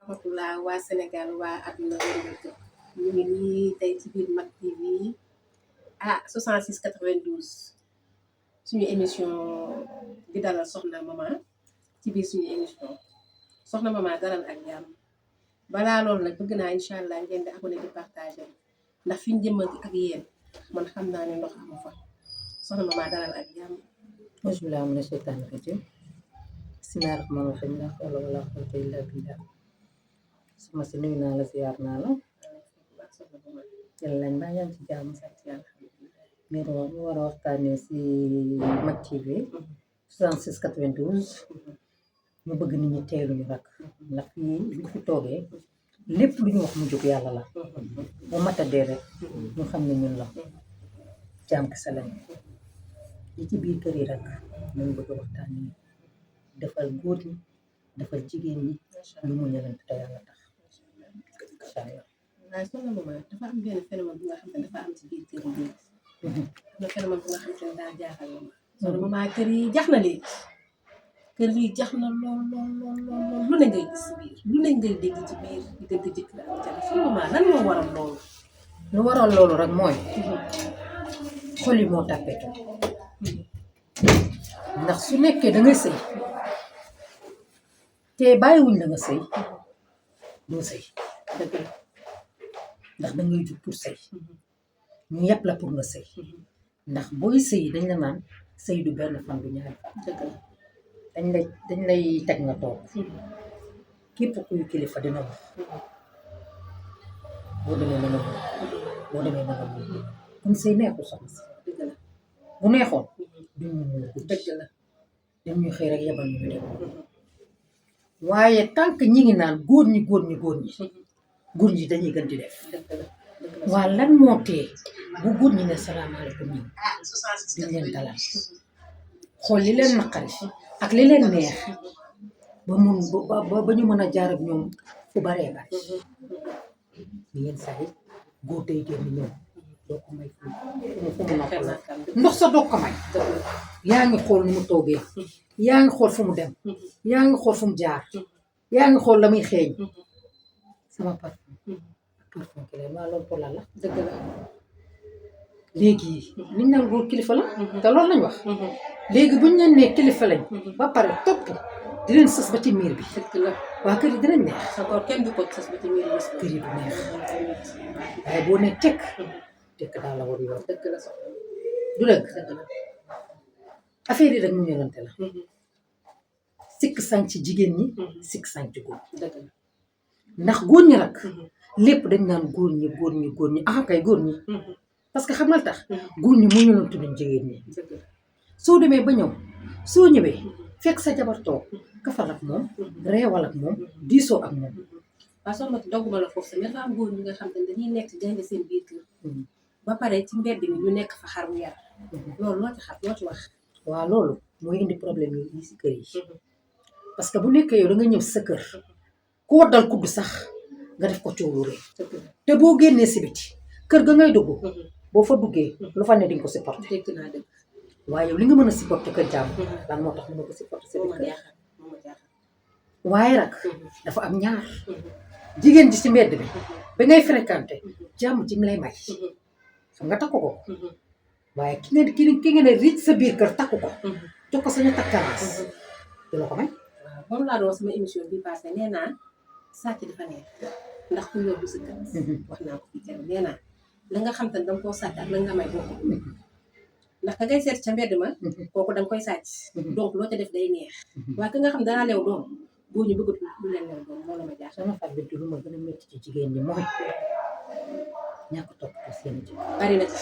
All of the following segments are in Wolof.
rahmatullah waa Sénégal waa àdduna wërngal këpp ñu ngi nii tey ci biir Mak TV 66 92 suñu émission di dalal soxna mama ci biir suñu émission soxna mama dalal ak jàmm balaa loolu nag bëgg naa incha allah ngeen di abonné di partagé ndax fi ñu jëmmanti ak yéen man xam naa ne ndox amu fa soxna mama dalal ak jàmm. bismilaahi mina sheytaani rajiim bismillaahi rahmaani rahiim laa hawla wa laa quwwata illaa billaah sama si nuyu naa la ziyaar naa la yàlla lañ baa yaa ngi ci jàmm sant yàlla ñu war a waxtaanee si Mak TV 66 92 ñu bëgg nit ñi teeluñu rek ndax fii bu fi toogee lépp lu ñu wax mu jóg yàlla la mu matadee rek ñu xam ne ñun la jaam kese lañ li ci biir kër yi rek ñu bëgg a waxtaanee defal góor ñi defal jigéen ñi ñu muñalante te yàlla tax incha allah. waaye soxna mama dafa am benn phénomène bu nga xam ne dafa am ci biir kër yi am na phénomène bu nga xam ne daa jaaxal ma soxna mama kër yi jax na léegi kër yi jax na lool lu ne ngay gis ci biir lu ne ngay dégg ci biir diggante jëkkër ak jabar soxna mama lan moo waral loolu. lu waral loolu rek mooy xol yi moo tàppeetu ndax su nekkee da ngay sëy te bàyyiwuñ la nga sëy doo sëy ndax da ngay jug pour sëy ñu yàpp la pour nga sëy ndax booy sëy dañ la naan sëy du benn fan du ñaari fan dañ lay teg nga toog képp kuy kilifa dina wax boo demee na nga boo demee na nga kon sëy neexul soxna si bu neexoon duñ ñu mën a dëgg la dañ ñu xëy rek yebal ñu dem waaye tant que ñi ngi naan góor ñi dañuy gën di def waa lan moo tee bu góor ñi ne salaamaaleykum ñëw diñ leen dalal xool li leen naqari ak li leen neex ba ñu mën a jaar ak ñoom fu baree bari ni yenn saa yi góor day génn ñëw doo ko may fu mu noppal ndox sa doo ko may yaa ngi xool ni mu toogee yaa ngi xool fu mu dem yaa ngi xool fu mu jaar yaa ngi xool la muy xeeñ sama parfum ki leen waa loolu pour lan la dëgg la léegi niñ naan góor kilifa la te loolu lañ wax léegi buñ leen nee kilifa lañ ba pare topp di leen sës ba ci miir bi waa kër yi dinañ neex kenn du ko sës ba ci miir bi kër yi du neex waaye boo ne tekk daal la war yoon dëgg la du dëgg affaire yi rek mu ñëwante la sikk sañ ci jigéen ñi sikk sañ ci góor ndax góor ñi rek lépp dañ naan góor ñi ah kay góor ñi parce que xam nga tax góor ñi mu ñëwante luñ jigéen ñi soo demee ba ñëw soo ñëwee fekk sa jabar toog kafal ak moom reewal ak moom diisoo ak moom waaw soxna dogguma la foofu sax dafa am góor ñi nga xam ne dañuy nekk gaynde seen biir kër ba pare ci mbedd mi ñu nekk fa xar mu yar loolu loo ci wax waaw loolu mooy indi problème yi si kër yi parce que bu nekkee yow da nga ñëw sa kër ku waddal kudd sax nga def ko coow rek te boo génnee si biti kër ga ngay dugg boo fa duggee lu fa ne di nga ko supporté waaye yow li nga mën a supporté kër jàmm lan moo tax mën na ko supporté sa biir kër waaye nag dafa am ñaar jigéen ji ci mbedd bi ba ngay fréquenté jàmm ji mu lay may xam nga takku ko waaye ki nga ne riic sa biir kër takku ko jox ko sañu takkaraas du la ko may waaw moom laa doon sama émission bi passé nee naa sàcc dafa neex ndax ku yóbbu sa kër wax naa ko fii keroog nee naa la nga xam te ne danga koo sàcc ak la nga may bokk ndax ka ngay seet ca mbedd ma kooku danga koy sàcc donc loo ca def day neex waaye ka nga xam danaa leew doom boo ñu bëggatul lu leen leew doom moo la ma jaaxal sama fat bi lu ma gën a métti ci jigéen ñi mooy ñàkk topp ko seen jëkkër bari na ci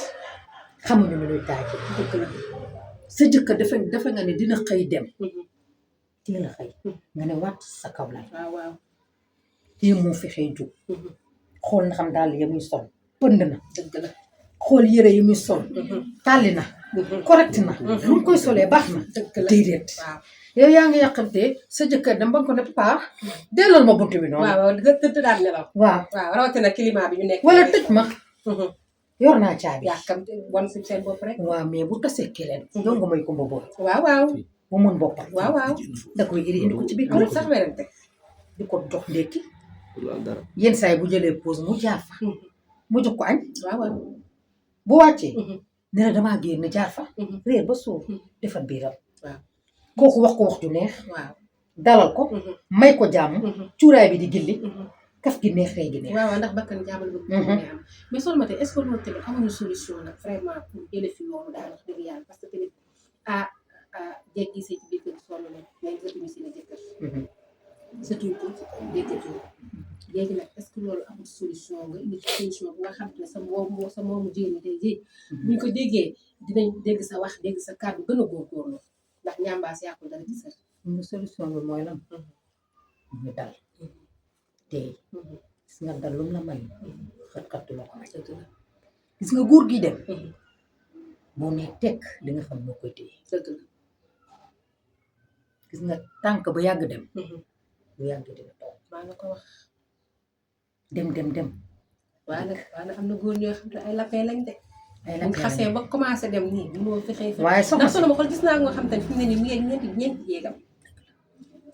xamuñu ne luy taaj dëkk la sa jëkkër dafa nga ne dina xëy dem teel a xëy nga ne wàtt sa kaw lay waaw tée moo fi xëy jóg xool na xam daal ya muy sol pënd na dëgg la xool yëre yi muy sol tàlli na correct na lu mu koy solee baax na déedéet yow yaa ngi yàqante sa jëkkër dem ba nga ko ne paa delloo ma buntu bi noonu waaw tëdd daal nelaw waaw rawatina climat bi ñu nekk wala tëj ma yor naa caabi yàkkamte wan si seen bopp rek waaw mais bu tasee keleen yow nga may kumba bool waaw bu mën boppam waaw da koy indi ko ci biir amul sax werante di ko jox ndékki laal dara. yenn saa yi bu jëlee pause mu jaar fa mu jox ko añ waaw waaw. bu wàccee ne la damaa génn jaar fa réer ba suur defar biiram waaw kooku wax ko wax ju neex waaw. dalal ko may ko jàmm cuuraay bi di gilli kaf gi neex rey gi neex waaw ndax bakkan jàmbal bëgg am mais solo ma te est-ce que loolu tamit amuñu solution nag vraiment pour jëlee fi loolu daal wax dëgg yàlla parce que tamit jéeg gisee ci biir kër sonn na mais jotuñu seen i jëkkër surtout ko déggatu léegi nag est-ce que loolu amul solution nga indi solution bu nga xam ne sa moomu jigéen ñi tey jii buñ ko déggee dinañ dégg sa wax dégg sa kàddu gën a góorgóorlu ndax ñambaas yàqul dara ci sër ñu solution bi mooy lan ñu dal tey gis nga dal lu mu la may xat-xat du la ko may gis nga góor gi dem boo nee tekk li nga xam moo koy téye dëgg la gis nga tànk ba yàgg dem bu yàgg dina toog maa nga ko wax dem waaye nag am na góor ñoo xam ne ay lapin lañ de ay buñ xasee ba commencé dem nii mënoo fexee waaye soxna ndax solo ma xool gis naa nga xam te ne fi mu ne nii mu ngi ñeenti jéegam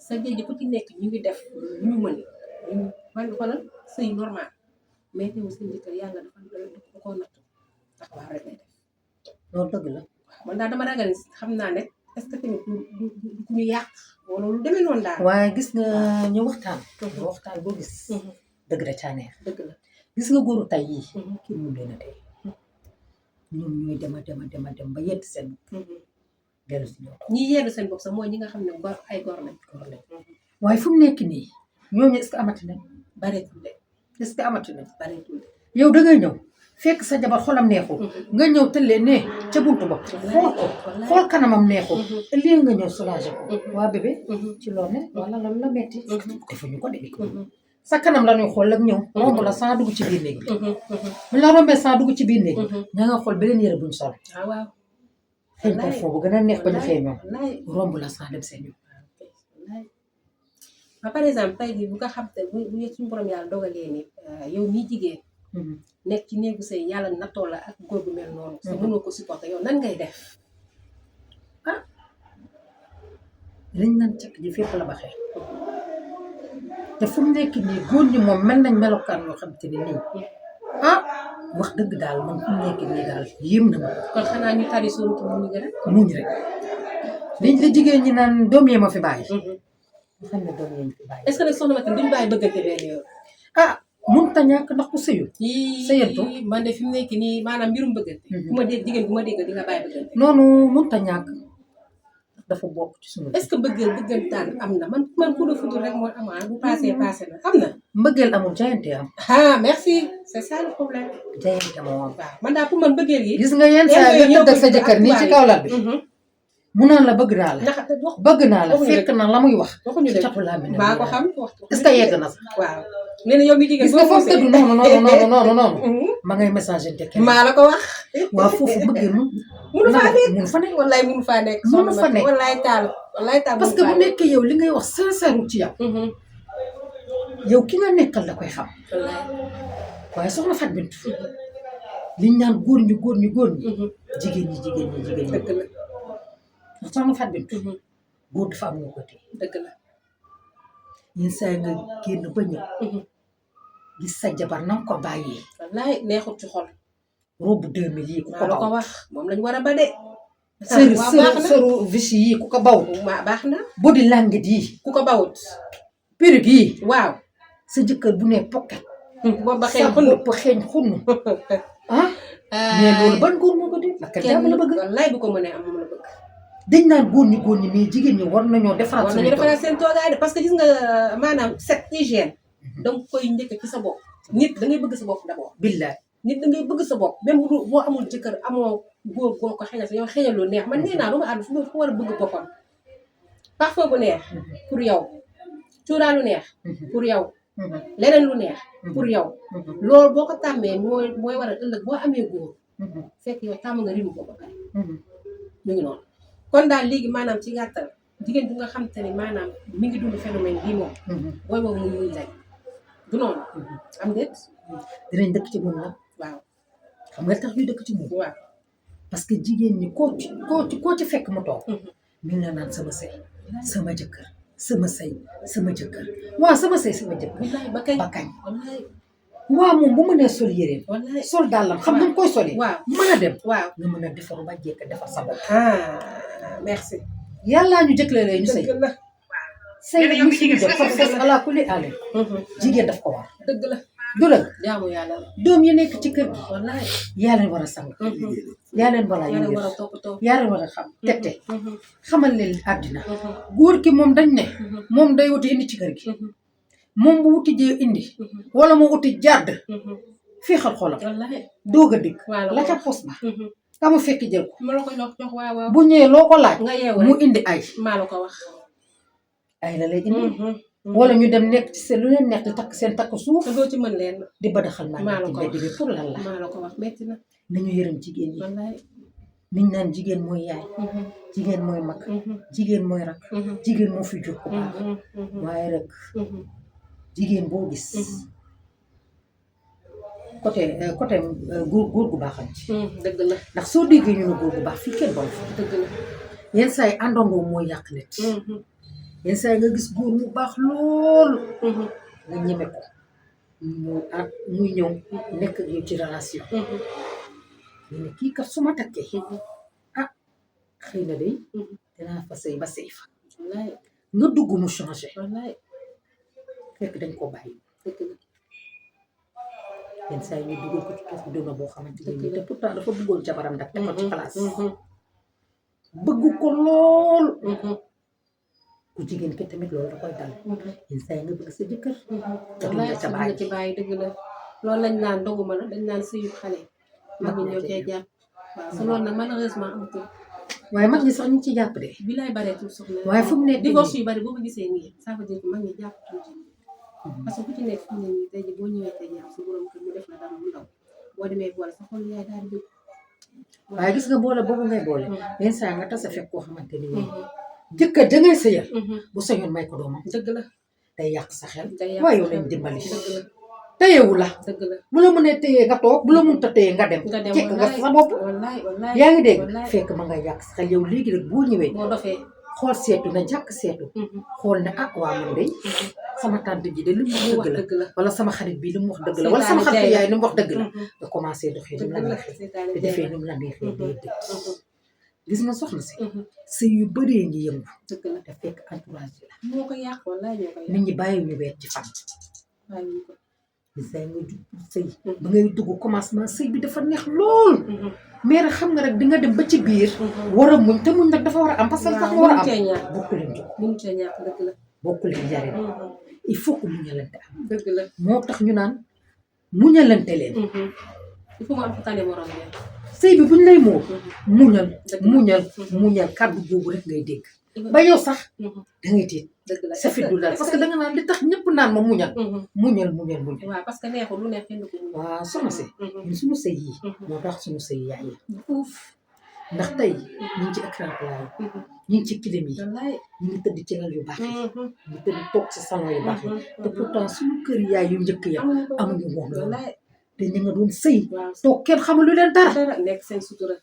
sa géej ku ci nekk ñu ngi def ñu mën ñu man xoolal sëy normal mais teewul seen jëkkër yàlla dafa da koo nattu ndax waa rek lay def loolu dëgg la waaw man daal dama ragal xam naa ne est-ce que tamit du ku ñu yàq wala lu demee noonu daal waaye gis nga ñu waxtaan boo gis dëgg da caa neex dëgg la gis nga góoru tay yii kii mun leen a tey ñoom ñooy dema ba yedd seen dellu si ñoo ñi yeddu seen bopp sax mooy ñi nga xam ne gor ay gor lañ waaye fu mu nekk nii ñooñu est-ce que amati nañ bareetul de est-ce que amati nañ bareetul de yow da ngay ñëw fekk sa jabar xolam neexul nga ñëw tëllee ne ca buntu ba xool kanamam neexul ëllëg nga ñëw soulager ko waa bébé ci loolu ne wala loolu la metti defuñu ko de sa kanam la ñuy xool ak ñëw romb la sans dugg ci biir néeg bi bu la rombee sans dugg ci biir néeg ña nga xool beneen yëre buñ sol waaw xëy parfum bu gën a neex ba ñu xëy ñoom romb la sans dem seen yoon par exemple tey jii bu nga xam te bu suñu borom yàlla dogalee ni yow mii jigéen nekk ci néegu sëy yàlla nattoo la ak góor gu mel noonu sa mënoo ko supporter yow nan ngay def liñ naan càkk ji fépp la baxee te fu mu nekk nii góor ñi moom mel nañ melokaan yoo xam te ne nii wax dëgg daal man fu mu nekk nii daal yéem na ma kon xanaa ñu tari sóorutu muñ rek liñ la jigéen ñi naan doom yee ma fi bàyyi nga xam ne doom yee ma fi bàyyi est-ce que nag soxna Maty duñ bàyyi bëggante benn yoon mënut a ñàkk ndax ku sëyul sëyantu man de fi mu nekk nii maanaam mbirum bëggante bu ma dégg jigéen bu ma dégg di nga bàyyi bëggante noonu mënut a ñàkk dafa bokk ci suñu est-ce que bëggantaan am na man ku la futur rek mooy am bu passé na am na mbëggeel amul jaayante am merci c'est ça le problème jaayante moo am waaw man daal pour man bëggeel yi gis nga yenn saa nga tëdd ak sa jëkkër nii ci kaw lal bi mu naan la bëgg naa la fekk na la muy wax ci catu laa mi maa ko xam est-ce que yegg na sax waaw nee na yow mi jigéen gis nga foofu tëdd noonu ma ngay message jëkkër maa la ko wax waaw foofu bëggeel munu fa nekk wallaay munu faa nekk wallaay taal parce que bu nekkee yow li ngay wax sincère ci yow yow ki nga nekkal da koy xam waaye soxna Fatou Bintou liñ naan góor ñi jigéen ñi dëgg la ndax soxna Fatou Bintou góor dafa am nga ko téye dëgg la ñun saa nga génn ba ñëw gis sa jabar na nga ko bàyyee wallaay neexut ci xol robe 2000 yi ku ko ko wax moom lañ war a ba de sëru vichy yi ku ko bawut baax na body language yi ku ko bawut perruque yi waaw sa jëkkër bu ne pocket boobu ba xeeñ xunn mais loolu ban góor moo ko dee parce que jàmm la bëgg wallaay bu ko mënee am moom la bëgg dañ naan góor ñi mais jigéen ñi war nañoo defaraat seen toogaay de parce que gis nga maanaam set hygiène danga koy njëkk ci sa bopp nit da ngay bëgg sa bopp d'abord billaay nit da ngay bëgg sa bopp même boo amul jëkkër amoo góor boo ko xeñal sa yow xeñal lu neex man nee naa lu ma àddu fu war a bëgg boppam parfum bu neex pour yow cuuraay lu neex pour yow leneen lu neex pour yow loolu boo ko tàmmee mooy war a ëllëg boo amee góor fekk yow tàmm nga rimu ko ba pare ñu ngi noonu kon daal léegi maanaam ci gàttal jigéen bu nga xam te ne maanaam mi ngi dund phénomène bii moom booy boobu mu ñuy lay du noonu am déet dinañ dëkk ci moom nag waaw xam nga tax ñu dëkk ci moom waaw parce que jigéen ñi koo ci fekk mu toog mi ngi la naan sama sëy sama jëkkër sama sëy sama jëkkër waaw sama sëy sama jëkkër wallaay ba kañ ba kañ wallaay waaw moom bu mënee sol yéreem wallaay sol dàllam xam nga koy soli waaw mën a dem waaw nga mën a defaru ba jekk defar sa bopp merci yàllaa ñu jëkkale ñu sëy dëgg la sëy nag ñu suñu jot fas fas ala kulli àlle jigéen daf ko war dëgg la du dëgg jaamu yàlla la doom yi nekk ci kër gi wallaay yaa leen war a sang yaa leen war a yàlla war a yëngu toppatoo yaa leen war a xam tette xamal leen àddina góor ki moom dañ ne moom day wuti indi ci kër gi moom bu wuti jee indi wala mu wuti jàdd fiixal xolam wallaay doog a dikk waaw la ca pos ba ka mu fekk jël ko ma la ko jox waaw waaw bu ñëwee loo ko laaj nga yeewu mu rek indi ay maa la ko wax ay la lay indi wala ñu dem nekk ci seen lu leen nekk di takk seen takk suuf te doo ci mën leen di badaxal maa maa la ngi ko ci mbedd bi pour lan la maa la ko wax metti na nañu yërëm jigéen yi wallaay niñ naan jigéen mooy yaay jigéen mooy mag jigéen mooy rak jigéen moo fi jur ku baax waaye rek jigéen boo gis côté góor gu baaxam ci dëgg la ndax soo déggee ñu ne góor gu baax fii kenn bon fa dëgg la yenn saa yi àndandoo mooy yàq nit yenn saa yi nga gis góor mu baax lool nga ñeme ko muy ñëw nekk ak yow ci relation ñu ne kii kat su ma takkee ah xëy na day dinaa fa sëy ba sëy fa wallaay nga dugg mu changé wallaay fekk dañ ko bàyyi dëgg la yenn saa yi ñu dugal ko ci kër duna boo xamante ne nii te pourtant dafa bëggoon jabaram ndax teg ko ci place bëgg ko lool ku jigéen ki tamit loolu da koy dal yenn saa yi nga bëgg sa jëkkër te duñ la ca bàyyi ci bàyyi dëgg la loolu lañ naan doguma la dañ naan sëyu xale mag ñi ñoo cee jàpp waaw su loolu nag malheureusement amatul waaye mag ñi sax ñu ngi ci jàpp de bi lay bareetul soxna waaye fu mu nekk divorce yu bari boo ko gisee nii ça veut dire que mag ñi jàpp tuuti parce que ku ci nekk fu mu ne nii tey ji boo ñëwee tey ji am sa borom kër mu def la dara mu ndaw boo demee boole sa xol yaay daal di jóg waaye gis nga boole boobu ngay boole yenn saa nga tasa fekk koo xamante ni jëkkër da ngay sëyal bu sañoon may ko doomam dëgg la day yàq sa xel day yàq waaye yow lañ dimbali téyewu la dëgg la bu la mënee téyee nga toog bu la mënta téyee nga dem nga dem jekk nga sa bopp wallaay wallaay yaa ngi dégg wallaay fekk ma nga yàq sa xel yow léegi rek boo ñëwee boo dofee xool seetu na jàkk seetu xool ne ah waa man de sama tante ji de li mu wax dëgg la wala sama xarit bi li mu wax dëgg la wala sama xarit yaay li mu wax dëgg la nga commencé doxee ni mu la neexee te defee ni mu la neexee déedéet gis nga soxna si sëy yu bëree ngi yëngu dëgg la te fekk entourage la moo ko yàq wallaay ñoo ko yàq nit ñi bàyyi ñu weet ci fan bàyyi ko gis nga jug sëy ba ngay dugg commencement sëy bi dafa neex lool mais rek xam nga rek di nga dem ba ci biir war a muñ te muñ nag dafa war a am parce que tax nga war a am bokku leen jóg muñ cee ñàkk dëgg la bokku leen njariñ il faut que muñalante am dëgg la moo tax ñu naan muñalante leen il faut mu am fu tane morom leen sëy bi buñ lay moo muñal kàddu boobu rek ngay dégg ba yow sax da ngay tiit dëgg la sa fit du dal parce que da nga naan li tax ñëpp naan ma muñal waaw parce que neexul lu neex kenn du ko muñ waaw soxna si ñun suñu sëy yi moo tax suñu sëy yaay yi fuuf ndax tey ñu ngi ci écran plat yi ñu ngi ci kilim yi wallaay ñu ngi tëdd ci lal yu baax yi ñu ngi tëdd toog ci salon yu baax yi te pourtant suñu kër yaay yu njëkk ya amuñu woon loolu wallaay te ñu nga doon sëy waaw toog kenn xamul lu leen dara dara nekk seen sutura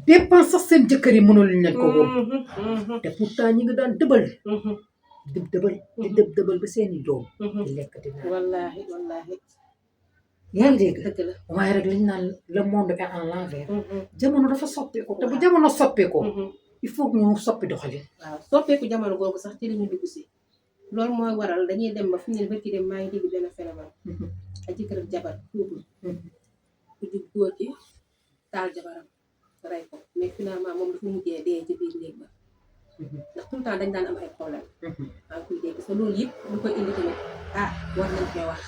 dépense sax seen jëkkër yi mënuluñ leen ko woon te pourtant ñi nga daan dëbal di dëbal ba seeni doom di lekk di naan wallaahi wallaahi yaa ngi dégg dëgg la waaye rek liñ naan le monde est en l'envers jamono dafa soppeeku te bu jamono soppeeku il faut que ñu soppi doxalin waaw soppeeku jamono googu sax ci li ñu dugg si loolu mooy waral dañuy dem ba fu ñu ne barki dem maa ngi dégg benn phénomène ak jëkkër ak jabar couple ku jug góor gi taal jabaram rey ko mais finalement moom dafa mujjee dee ci biir néeg ba ndax tout le temps dañ daan am ay problème maa ngi koy dégg sa loolu yëpp lu koy indi tamit ah war nañ koy wax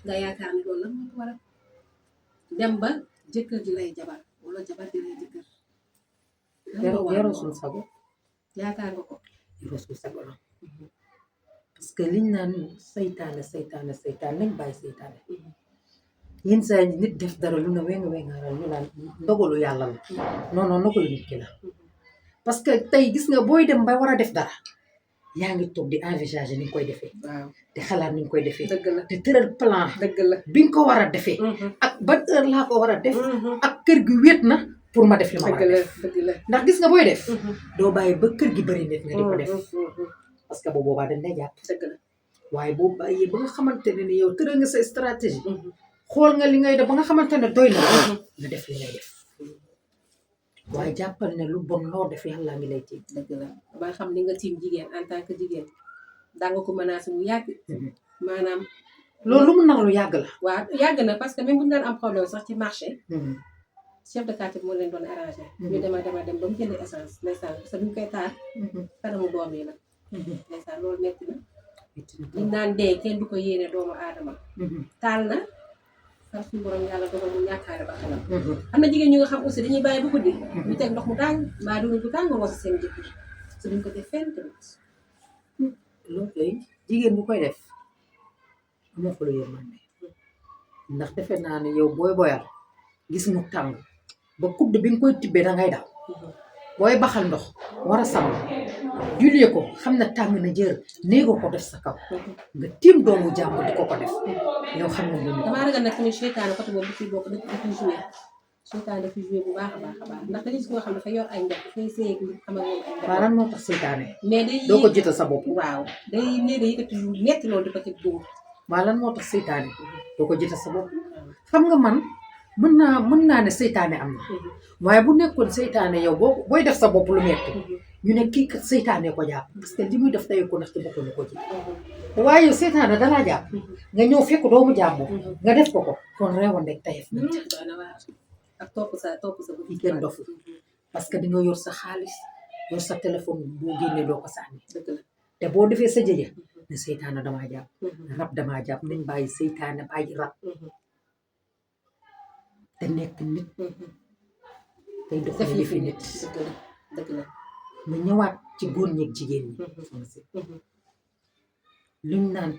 nga yaakaar ni loolu lan moo ko waral dem ba jëkkër di lay jabar wala jabar di lay jëkkër yaroo suñu sago yaakaar nga ko yaroo suñu sago la parce que liñ naan saytaane nañ bàyyi saytaane yenn saa yi nit def dara lu ne wengaaral ñu naan ndogalu yàlla la non ndogalu nit ki la parce que tey gis nga booy dem ba war a def dara yaa ngi toog di envisager ni nga koy defee waaw di xalaat ni nga koy defee dëgg la di tëral plan dëgg la bi nga ko war a defee ak ban heure laa ko war a def ak kër gi wéet na pour ma def li ma war a def dëgg la ndax gis nga booy def doo bàyyi ba kër gi bëri nit nga di ko def parce que bu boobaa dañ lay jàpp dëgg la. waaye boo bàyyee ba nga xamante ne ni yow tëral nga sa stratégie xool nga li ngay def ba nga xamante ne doy na nga def li ngay def waaye jàppal ne lu bon loo def yàlla ngi lay tiim dëgg la ba nga xam li nga tiim jigéen en tant que jigéen daa nga ko menacé bu yàgg maanaam loolu lu mu nar lu yàgg la waaw yàgg na parce que même bu ñu daan am problème sax ci marché chef de quartier moo leen doon arrangé ñu dem ba mu jënd essence ndeysaan parce que bu ñu koy taal kanamu doom yi la ndeysaan loolu metti na liñ daan dee kenn du ko yéene doomu aadama taal na far suñu borom yàlla dogal mu ñàkkaare ba xelam am na jigéen ñu nga xam aussi dañuy bàyyi bu guddi ñu teg ndox mu tàng mbaa dunu bu tàng wasi seen jëkkër su duñ ko def fenn tamit loolu lay jigéen bu koy def amoo ko lu yërmande ndax defe naa ne yow booy boyal gis mu tàng ba kudd bi nga koy tibbee da ngay daw booy baxal ndox war a sangu julee ko xam ne tàng na jër néega ko def sa kaw nga tiim doomu jàmbur di ko def yow xam nga loolu damaa ragal nag tamit seytaane côté boobu ci bokk dafiy joué seytaane dafiy joué bu baax a baax ndax da gis koo xam ne dafa yor ay njab dafay séyeeg li xam ak moom ay njab waaw moo tax seytaane mais day doo ko jiital sa bopp waaw day néega yëkkati lu metti loolu di ko teg dóor waaw lan moo tax seytaane doo ko jiital sa bopp xam nga man mën naa ne seytaane am na waaye bu nekkoon seytaane yow booy def sa bopp lu metti ñu ne kii kat seytaane ko jàpp parce que li muy def tey ko ndax ci bopp ñu ko ji waaye yow seytaane dalaa jàpp nga ñëw fekk doomu jàmbur nga def ko kon reewoon rek tayef na ak topp sa yi kenn dofu parce que di nga yor sa xaalis yor sa téléphone boo génnee doo ko sànni te boo defee sa jëje ne seytaane damaa jàpp rab damaa jàpp nañ bàyyi seytaane bàyyi rab te nekk nit tey dox na fi nit dëgg la nga ñëwaat ci góor ñeeg jigéen ñi luñ naan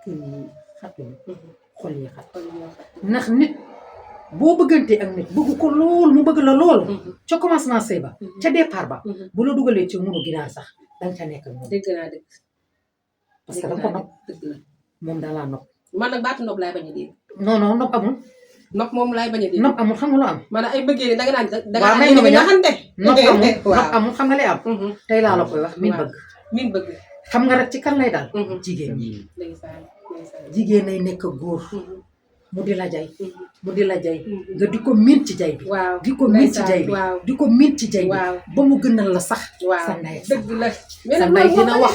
kër yi xatuñu xol yi xat ndax nit boo bëggantee ak nit bëgg ko lool mu bëgg la lool ca commencement sëy ba ca départ ba bu la dugalee ci munu ginaar sax danga ca nekk ak moom dégg naa dëgg parce que danga ko nopp dëgg la moom dalaa nopp man nag baatu nopp laay bañ a dégg non nopp amul nopp moom laay bañ a dégg nopp amul xam nga lu am maanaam ay bëggee danga naan waaw may ma nga xante nopp amul xam nga lay am tey laa la koy wax min bëgg xam nga rek ci kan lay daal jigéen ñi jigéen ay nekk góor mu di la jay nga di ko miin ci jay bi di ko miin ci jay bi di ko miin ci jay bi ba mu gënal la sax sa ndey dëgg la sa ndey dina wax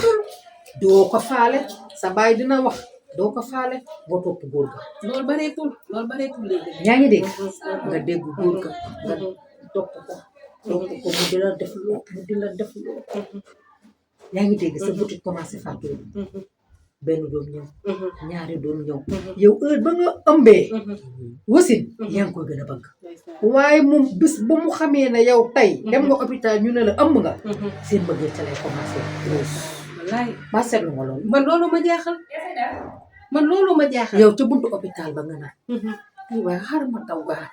doo ko faale sa baay dina wax doo ko faale boo topp góor ga loolu bareetul léegi yaa ngi dégg nga dégg góor ga nga topp ko mu di la def loo yaa ngi dégg sa butit commencé fàttali benn doom ñëw ñaari doom ñëw yow heure ba nga ëmbee wasin yaa ngi koy gën a bëgg waaye moom bis ba mu xamee ne yow tey dem nga hôpital ñu ne la ëmb nga seen bëggee ca lay commencé rose wallaay ba seetlu nga loolu man loolu ma jaaxal yow ca buntu hôpital ba nga naan waaye xaaral ma daw gaa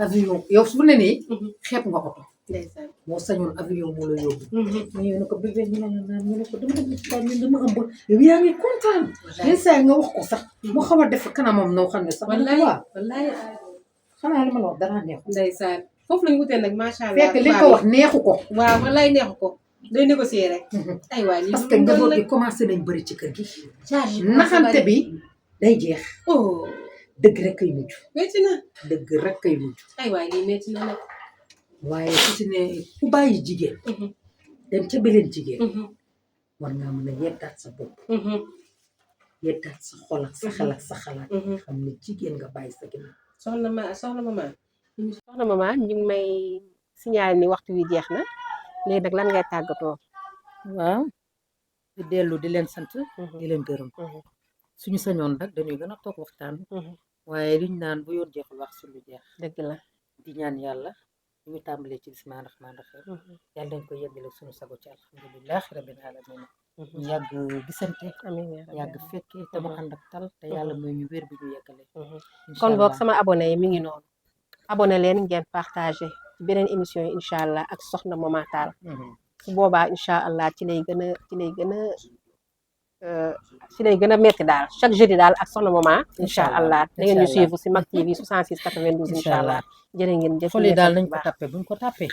avion yow su ne nii xeeb nga oto moo sañoon avion moo la yóbbu mais yow ne ko bébé ñu ne la naan ñu ne ko dama dem hôpital ñu dama ëmb yow yaa ngi kontaan yenn saa nga wax ko sax mu xaw a def kanamam noo xam ne sax wallaay xanaa li ma la wax dara neexu ndeysaan foofu lañu wutee nag macha allah fekk li ko wax neexu ko waaw wallaay neexu ko day négocier rek ay waay parce que njaboot gi commencé nañ bëri ci kër gi naxante bi day jeex dëgg rek kay mujj metti na dëgg rek kay mujj ay waay lii metti na nag waaye su ci ne ku bàyyi jigéen dem ca beneen jigéen war ngaa mën a yettaat sa bopp yettaat sa xol ak sa xel ak sa xalaat xam ne jigéen nga bàyyi sa ginnaaw soxna mama ñu ngi may signalé ni waxtu wi jeex na léegi nag lan ngay tàggatoo waaw di dellu di leen sant di leen gërëm suñu sañoon nag dañuy gën a toog waxtaan waaye liñ naan bu yoon jeexul wax suñu jeex dëgg la di ñaan yàlla ñu ngi tàmbalee ci bismillaahi rahmaani rahiim yàlla dañ ko yeggale suñu sago ci alhamdulilahi rabbil alamin ñu yàgg gisante yàgg fekkee te mu ànd ak tal te yàlla mooy ñu wér bi ñu yeggale kon boog sama abonné yi mi ngi noonu abonné leen ngeen partagé ci beneen émission yi incha allah ak soxna Mama Tall su boobaa incha allah ci lay gën a metti daal chaque jeudi daal ak soxna Mama incha allah da ngeen ñu suivre si Mak TV 66 92 incha allah jërë ngeen jëf xol yi daal nañ ko tappe buñ ko tappee